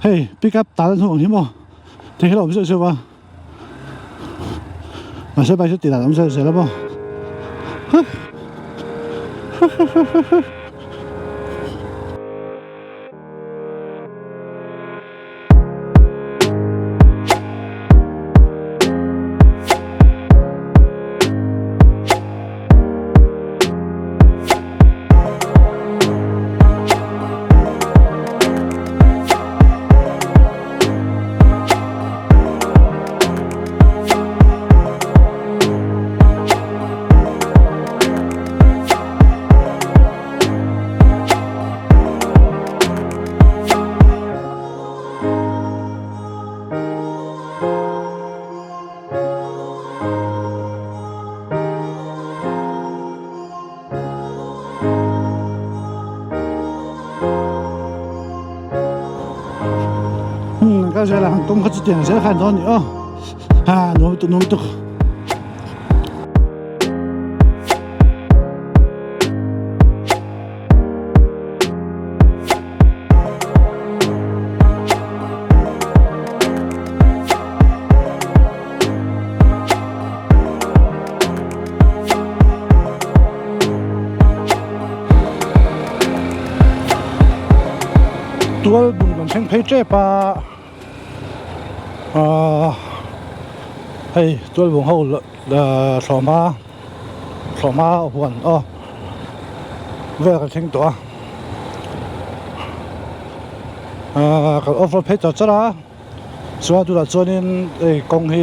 Hei pick up tal hnu ang hi maw thei hi a awm zeuh zeuh a mahse bike chu tih dan a awm zel zel a maw Umm ka zela han kawng kha chu tiang zel khan dawn ni aw ha nuam lutuk nuam lutuk. Tual bung kan thleng phei tep a ahh hei tual bung ho thlawhhma thlawhhma huan aw vel kan thleng tawh a ahh kan off road phei char char a. Chuan tunah chuanin hei kawng hi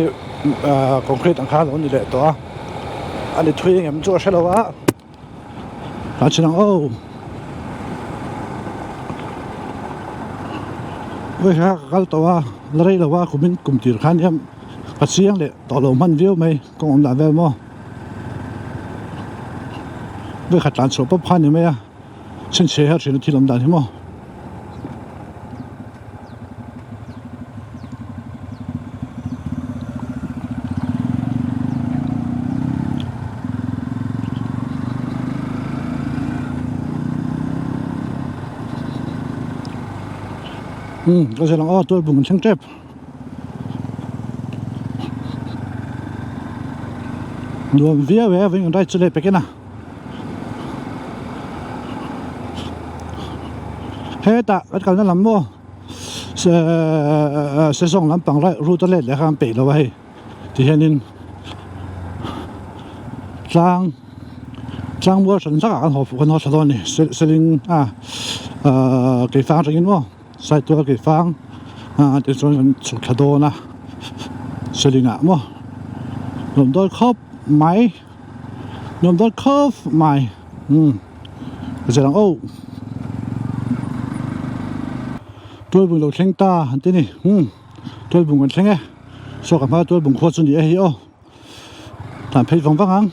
ahh concrete ang khan a lo ni leh tawh a a ni thui engem chu a hre lo a a chin ang aw vawi kha ka kal tawh a la rei lo a kumin kum tir khan hian ka chiang leh tawh lo hman viau mai kawng awm dan vel maw vawi khat tlan chhuah pawp kha a ni mai a chhinchhe hi a thin a thil awm dan hi maw. Umm ka zir ang aw tual bung an thleng tep nuam viau e vawin kan ride chu leh pek en a. Hetah kan kalna lam maw sesawng lampang route a let leh kha an peih lo a hei tihianin tlang tlang mual hran hlak ah kan haw kan haw thla dawn a ni seling a ahh keifang atangin maw saitual keifang ah tichuan kan chhuk thla dawn a seling ah maw nuam dawn khawp mai. Nuam dawn khawp mai umm ka zir ang aw tualbung lo thleng ta an ti ni umm tualbung kan thleng e saw ka hma tualbung khua chu ni e hei aw tlan phei vang vang ang.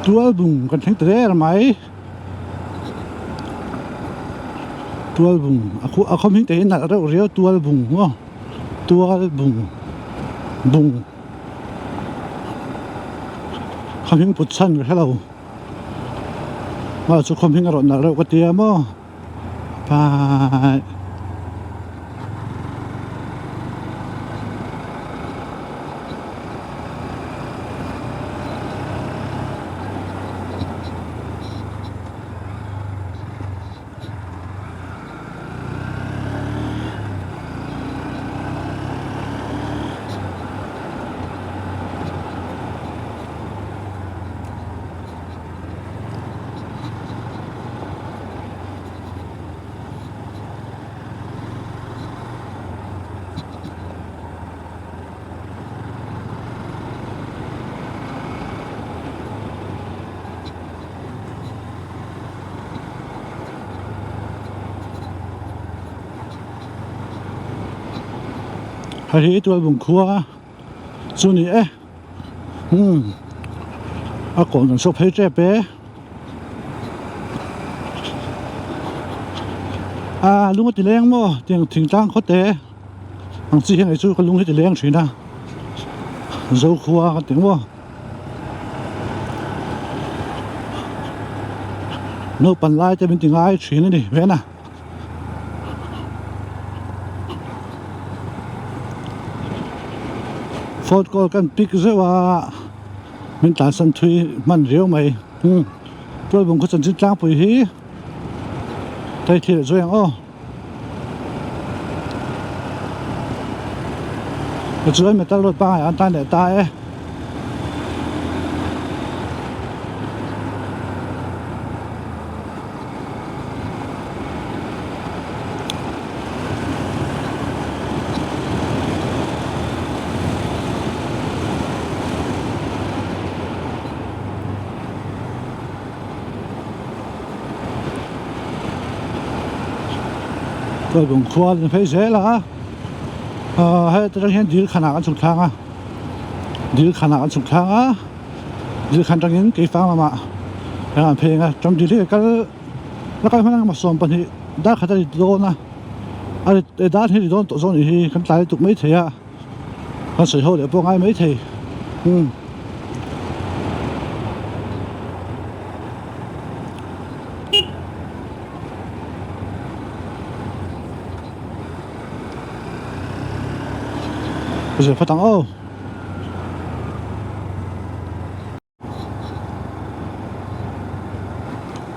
Tualbung kan thleng ta der mai. Tual bung a khu a khaw hming te hi nalh reuh riau tual bung maw tual bung bung khaw hming put chhan ka hrelo chu khaw hming a rawn nalh reuh ka tia maw bye. Hei hi tualbung khua chu ni e umm a kawn kan saw phei tep e ah lung a ti leng maw tiang thingtlang khaw te ang chi hian kei chu ka lung hi ti leng thin a zokhua ka ti maw. Naupan lai te min ti ngai thin a ni ven a. Phone call kan pick zeuh a min tlansan thui hman riau mai umm tualbung khaw chanchin tlangpui hi hei thil a zuai ang aw. Tichuan metal road pangngai an tan leh ta e. Tualbung khua an phei zel a ahh heta tang hian dil khanah an chhuk thlang a dil khanah an chhuk thlang a dil khan atangin keifang lamah an phei ang a ṭam dil hi a kal la kal hman ang emaw 12 dar khat a ri dawn a a ri dar hi a ri dawn tawh zawk a nih hi kan tlai lutuk maithei a kan sawi ho leh pawh a ngai maithei umm. Zir phawt ang aw.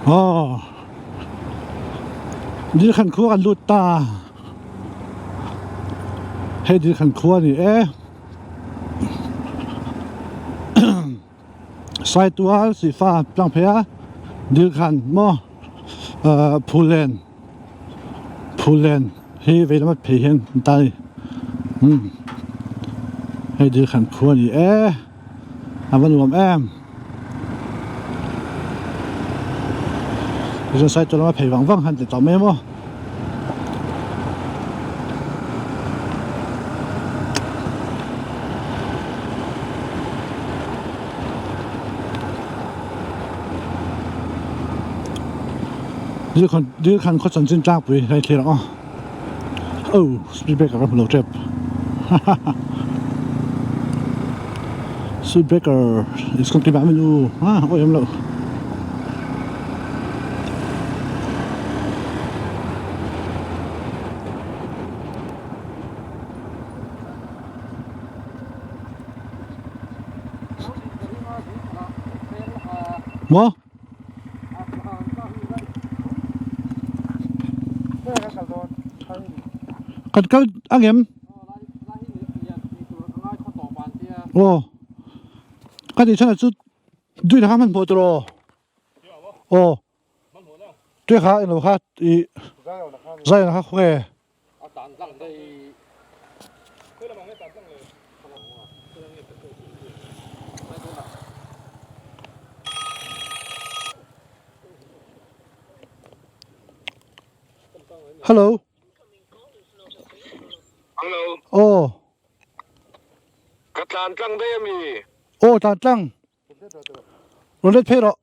Aw dil khan khua kan lut ta hei dil khan khua a ni e. Saitual Sihfa tlang phei a dil khan maw ahh Phullen Phullen hi vei lama phei hian an ta a ni umm hei dil khan khua a ni e a va nuam em tichuan Saitual lama phei vang vang han ti tawh mai maw. Dil khan khaw chanchin tlangpui hei thlir ang aw oh speed breaker ka hmu lo tep hahaha speed breaker is kawng keimah minu a awi awm loh. Maw? Kan kal ang em? Aw. Ka tih chhan ah chu duin kha hmanhmawh tur aw. Aw. Tui kha englo kha ih Zion kha khawnge? Hello. Hello. Aw. Ka tlan tlang daih ami? Aw tlan tlang. Rawn let phei rawh.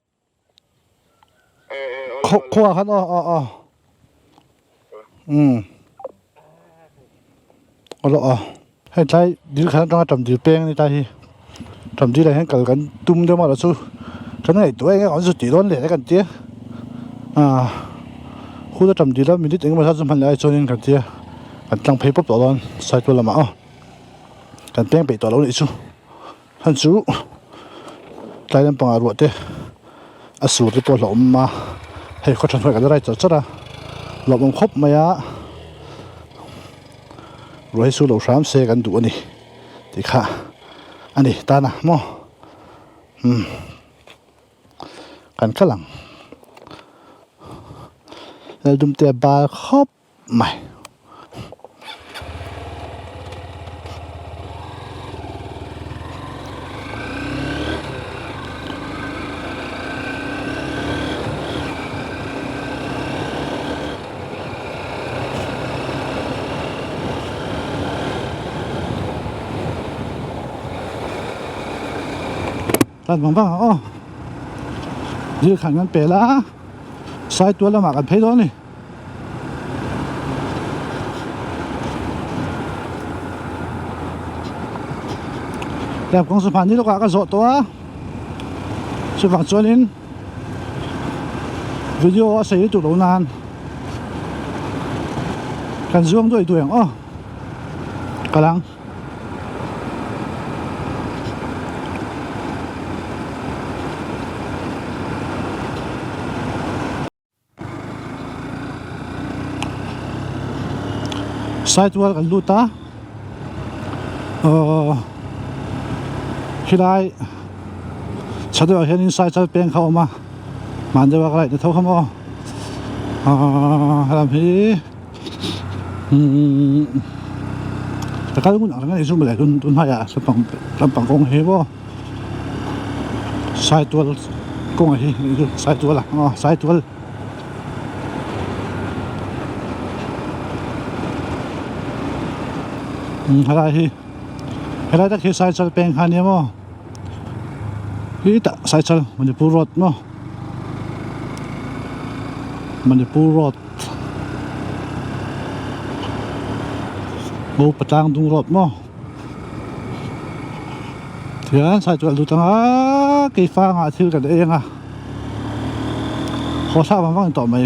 Khuaah khan aw aw aw umm aw lawh aw hei tlai dil khan atanga tam dil peng a ni ta hi tam dil ah hian kal kan tum deuh maw chu kan ngaihtuah eng eng awm chu tih dawn leh kan tia ah hun a tam dil a minute eng emaw zat chu hman leh ai chuanin kan tia kan tlang phei pawp tawh dawn cycle lamah aw kan peng peih tawh lo anih chu. Hei chu tlai lampangah ruah te a sur te pawh a hlauhawm a hei khaw tha hnuai kan la rai char char a lawmawm khawp mai a ruah hi su lo hram se kan duh a ni tih kha a ni tan a maw umm kan kal ang Laldumte a bal khawp. Mai. Tan vang vang ang aw. Dil khan kan pel a. Saitual lamah kan phei dawn a ni. Heng kawng chu hmanni lawkah ka zawh tawh a chuvang chuanin. Video a sei lutuk lo nan kan zuang duai duai ang aw ka lang. Saitual kan lut a aww khilai chha deuh ah hianin saichal peng kha a awm a hman deuh a ka laih na tho kha maw aaa helam hi umm ka kal ngun ang reng a ni chu mawle tun hnaiah lampang kawng hi maw. Saitual kawngah hi Saitual a Saitual helai hi helai tak hi Saichal peng kha ania maw hi tah Saichal Manipur road maw Manipur road Bo Patlang dung road maw. Tihian sai chu a lut anga keifangah thil kan ei anga haw thlak vang vang tawh mai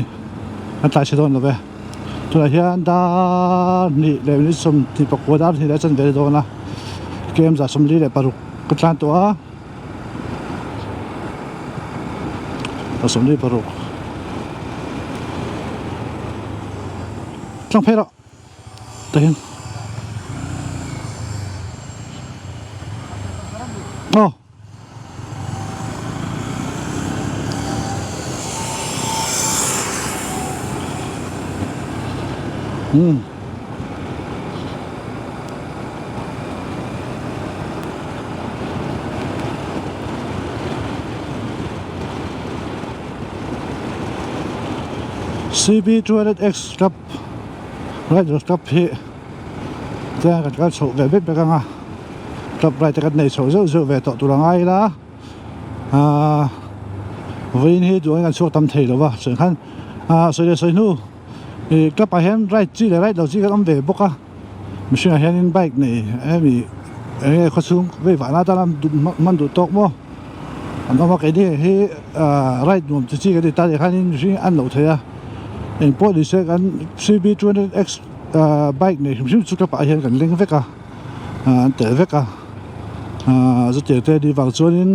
kan tlai chhe dawn lo ve tunah hian dar hnih leh minute sawmhnih pakua dar hnih leh a chanve dawn a kem za 46 ka tlan tawh a 46 tlang phei rawh. Tahin. Aw. Hmm. CB 200X club Rider club hi chuan kan kal chhoh ve vek vek ang a club ride te kan nei chhoh zeuh zeuh ve tawh tur a ngai ila ahh vawiin hi duh angin kan chhuak tam thei lo va chuan khan ahh sawi leh sawi hnu ih club ah hian ride chi leh ride lo chi kan awm ve bawk a mihring ah hianin bike nei hemi eng nge khawchhung vei vahna atana hman duh tawk maw an awm a keini hi ahh ride nuam chi chi kan ni ta tih khanin mihring an loh theih a. Eng pawh ni se kan CB 200X bike nei hrim hrim chu ka pah hian kan leng vek a an tel vek a chutiang te ni vang chuanin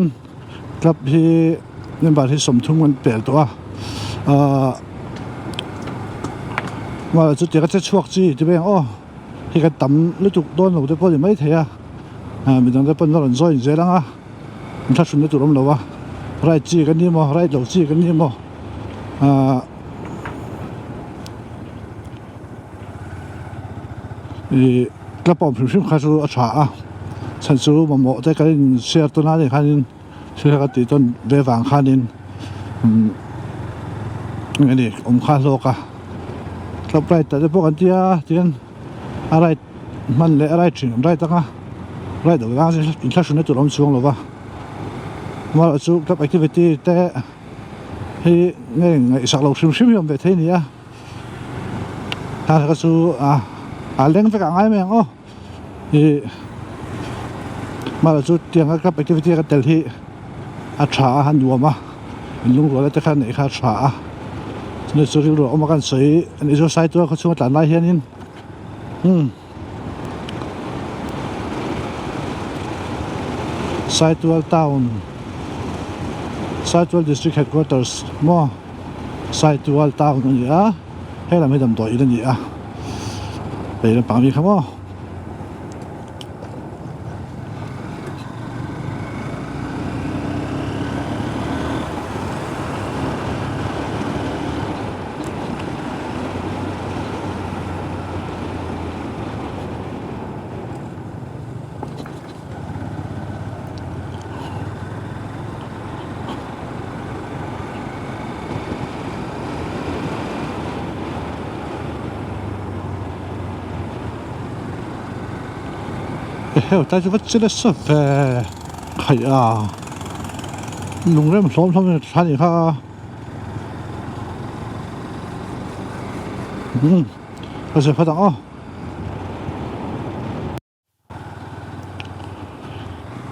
club hi member hi 30 an pel tawh a ahh chutiang a che chhuak chi ti mai ang aw hei kan tam lutuk dawn lo te pawh a ni maithei a midang te pawn a rawn join zel ang a inthlahrunna tur a awm lo a ride chi kan ni maw ride lo chi kan ni maw. Ahh ih club awm hrim hrim kha chu a tha a chhan chu mamawh te kan in share tawn a nih khanin thil kha kan tih tawn ve vang khanin umm eng nge awm kha hlawk a club ride te pawh kan tia tihian a ride hman leh a ride thin an ride ang a ride loh ang inthlahrunna tur a awm chuang lo va amaherawhchu club activity te. Hei nge ngaihsak lo hrim hrim hi awm ve thei a ni a heng kha chu a a leng vek ah ngai mai ang aw ih mahla chu tiang a club activity a kan tel hi a tha a a nuam a inlungrual te kha neih kha a tha a chumi chu rilru a awm a kan sawi a nih chu Saitual khaw chhunga tlan lai hianin umm Saitual town Saitual district headquarters maw Saitual town a ni a he lam hi damdawi in a ni a lei lampang ami kha maw. Eheu tlai chu va che nasa ve khaih a lungrem hlawm hlawm in a thla nih kha. Umm ka zir phawt ang aw.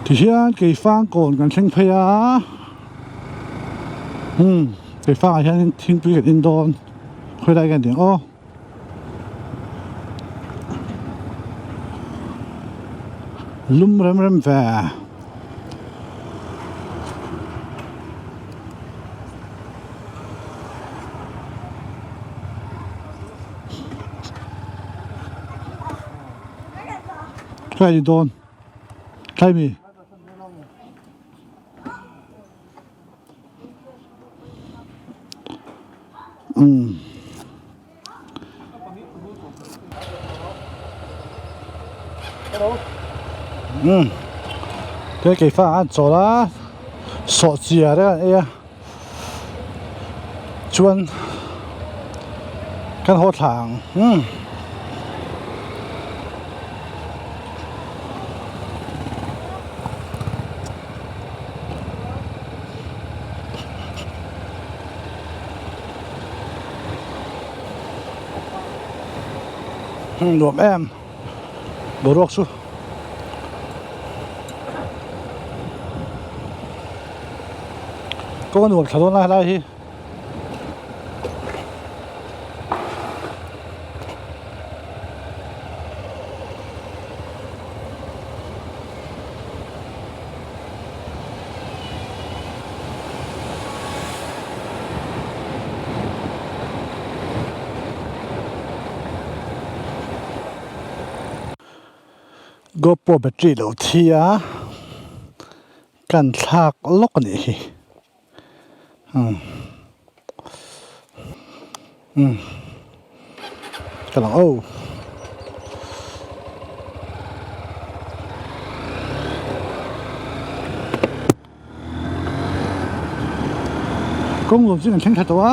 Tihian keifang kawn kan thleng phei a umm. Keifangah hianin thingpui kan in dawn khawi lai nge ni ang aw. Lum rem rem ve. Thlai ni dawn thlai mi. Umm. Umm. Te keifa an chawl a sawh chiar a ei a chuan kan haw thla ang umm. Nuam em boruak chu kawng a nuam thla dawn lai helai hi. GoPro battery lo thi a kan thlak lawk a nih hi umm umm ka lang aw. Kawng lawm chu kan thleng thla tawh a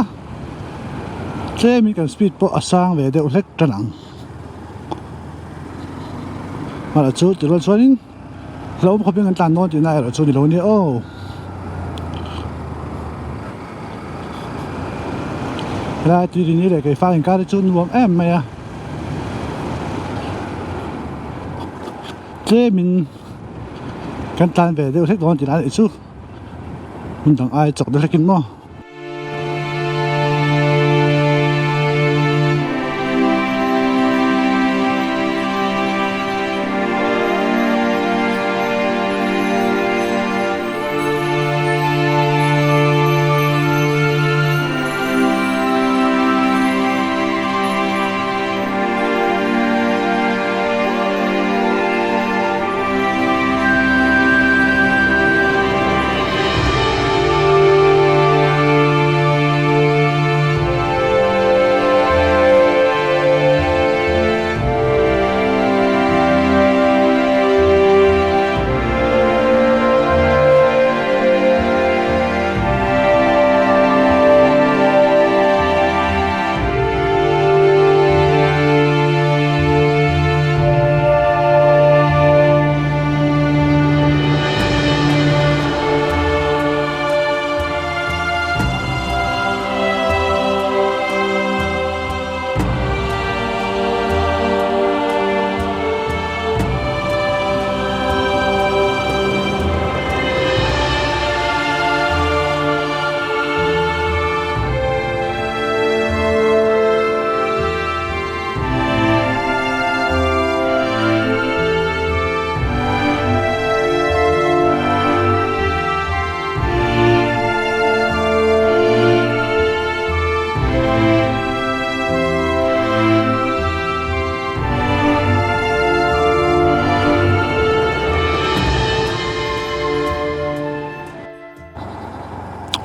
tlemin kan speed pawh a sang ve deuh hlek tan ang mahla chu ti rual chuanin hlauhawm khawpin kan tlan dawn tihna erawh chu ni lo nia aw helai tuirini leh keifang inkar hi chu nuam em mai a tlemin. Kan tlan ve deuh hlek dawn tih lai chu hmun dang ai chawk deuh hlekin maw.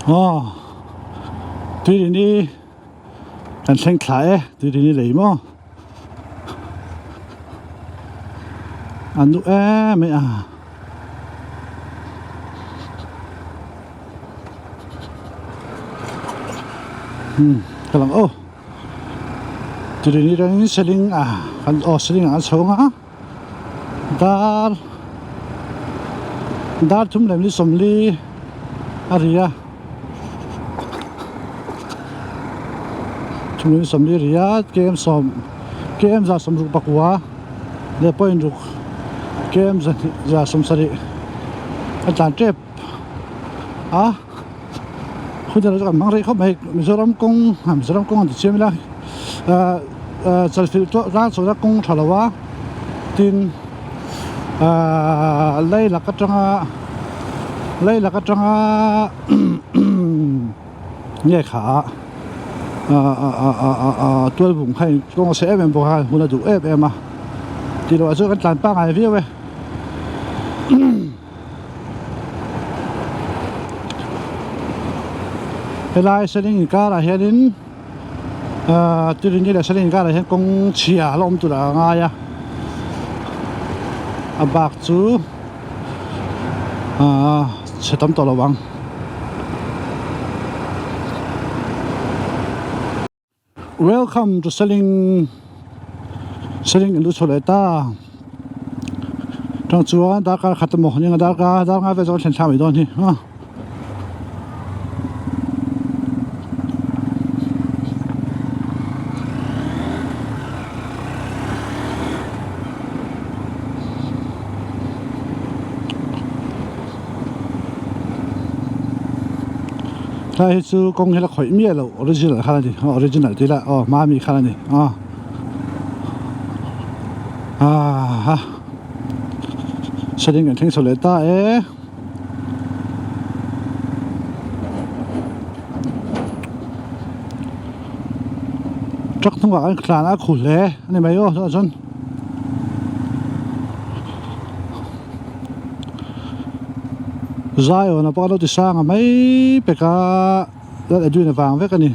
Aw tuirini kan thleng thla e tuirini lei maw a nu em mai a. Umm ka lang aw tuirini atangin seling a aw seling ah an chho ang a. Dar dar thum leh ni sawmli a ri a thum leh ni sawmli a ri a km sawm km za sawmruk pakua leh point ruk km za sawmsarih a tlan tep a. Hun erawh chu kan hmang rei khawp mai Mizoram kawng Mizoram kawng an ti chiam ila ah ah chalfilh tawh ran chawlhna kawng tha lo a tin ah lei lak atanga lei lak atanga nge kha ah ah ah ah ah tualbung kha in kawng a chhe em em bawk a hun a duh em em a tih loh ah chuan kan tlan pangngai viau e. Helai seling inkarah hianin ahh Turini leh seling inkarah hian kawng chhia a la awm tur a ngai a a bak chu ahh chhe tam tawh lo ang. Welcome to Seling Seling in lu chho leh ta tang chuan darkar khat emaw ni ang a darkar dar nga vel chu kan thlen thla mai dawn hi a. Tlai hi chu kawng hi la khawih miah loh original khan a ni original tih lah aw hma ami khan a ni aw aha saling kan thleng chho leh ta e. Truck hnungah kan tlan a khu hle a ni mai aw chutah chuan. Zion a pawh a lo ti sang a mai pek a lal Edwin a vang vek a ni.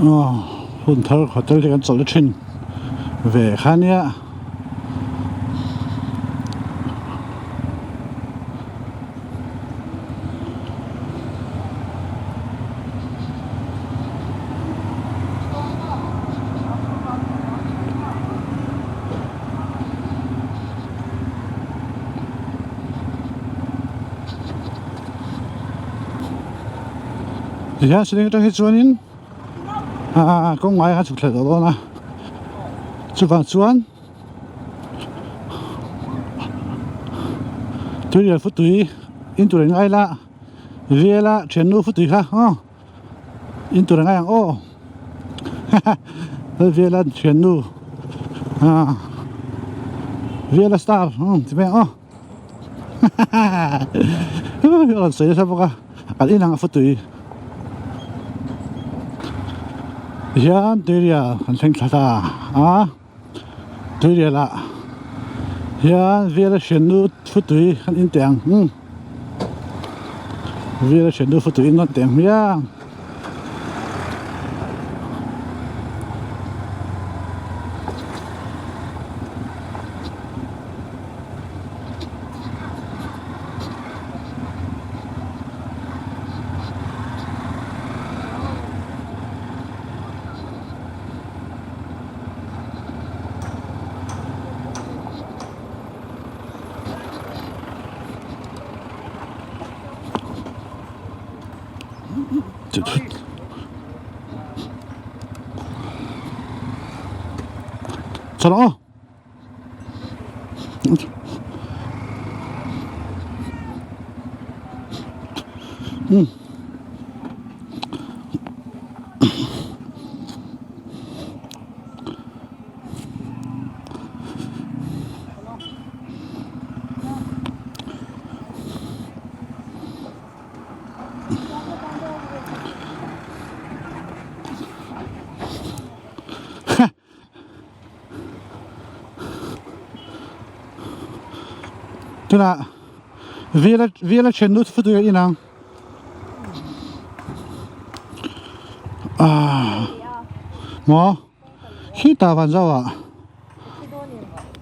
Aw hun thar hotel te kan chawlh na thin ve kha nia. Tihian siling atang hi chuanin ah kawng ngai a chhuk thla tawh dawn a chuvang chuan. Tuirial futui in tur ang ngai la vela thiannu futui kha aw in tur ang ngai ang aw vela thiannu ah vela star ti mai ang aw a rawn sawi nasa bawk a an inang a futui hian tuirial kan thleng thla ta a. Tuirialah hian Vela hriannu thutui an in teh ang umm Vela hriannu thutui in rawn teh ang hmiang. Chalo aw. Um. Tunah Vela Vela then lut fut in ang ah maw khitah van zauh ah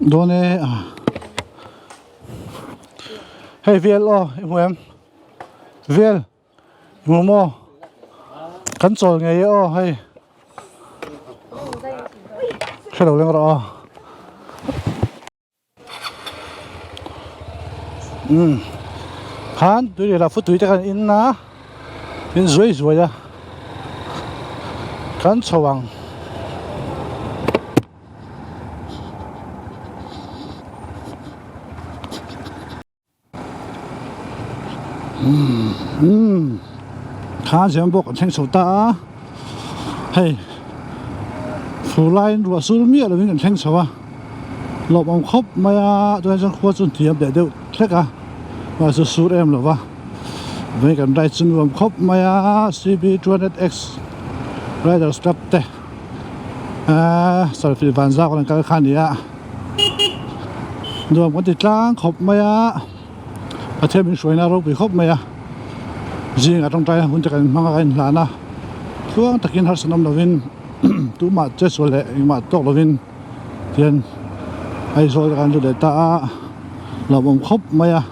dawn e ah hei vel aw i hmu em vel. Hmu maw? Kan chawl ngei e aw hei. Hre lo leng rawh aw. Umm khan tui leh lah futui te kan in a. In zuai zuai a kan chho ang. Umm kha zem bawk an thleng chho ta a hei fur laiin ruah sur miah lovin kan thleng chho a lawmawm khawp mai a tunah chuan khua chu hniam leh deuh hlek a mahse sur em lo va vei kan ride chu nuam khawp mai a C B 200 X riders club te ahh sarfih van zak an kal kha a ni a. Nuam kan ti tlang khawp mai a, Pathian min hruaina ropui khawp mai a, zingah tawngtai hun te kan hmang a kan inhlan a, tluang takin harsat awm lovin tumah che sual leh engmah tawk lovin tihian Aizawl te kan lut leh ta a, lawmawm khawp mai a,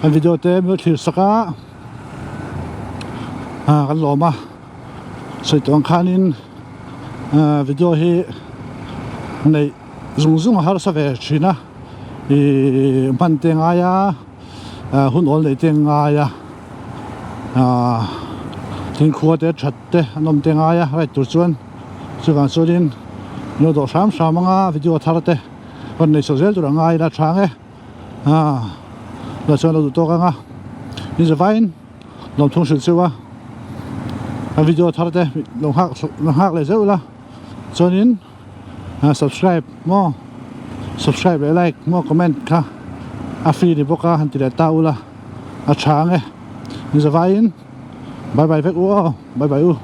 kan video te min lo thlir sak a, kan lawm a. Sawi tawh ang khanin video hi neih zung zung a harsa ve thin a ih hman te ngai a hun awl neih te ngai a ah tin khua te that te an awm te ngai a ride tur chuan chuvang chuanin lo dawh hram hram anga video thar te rawn nei chho zel tur a ngai ila tha ang e ah lah chuan lo duh tawk ang a ni zavaiin. Lawmthung hrilh cheu a a video thar te lo nghak lo nghak leh zeuh ila chuanin subscribe maw subscribe leh like maw comment kha a free ni bawk a han ti leh ta ula a tha ang e ni zavaiin bye bye vek u aw bye bye u.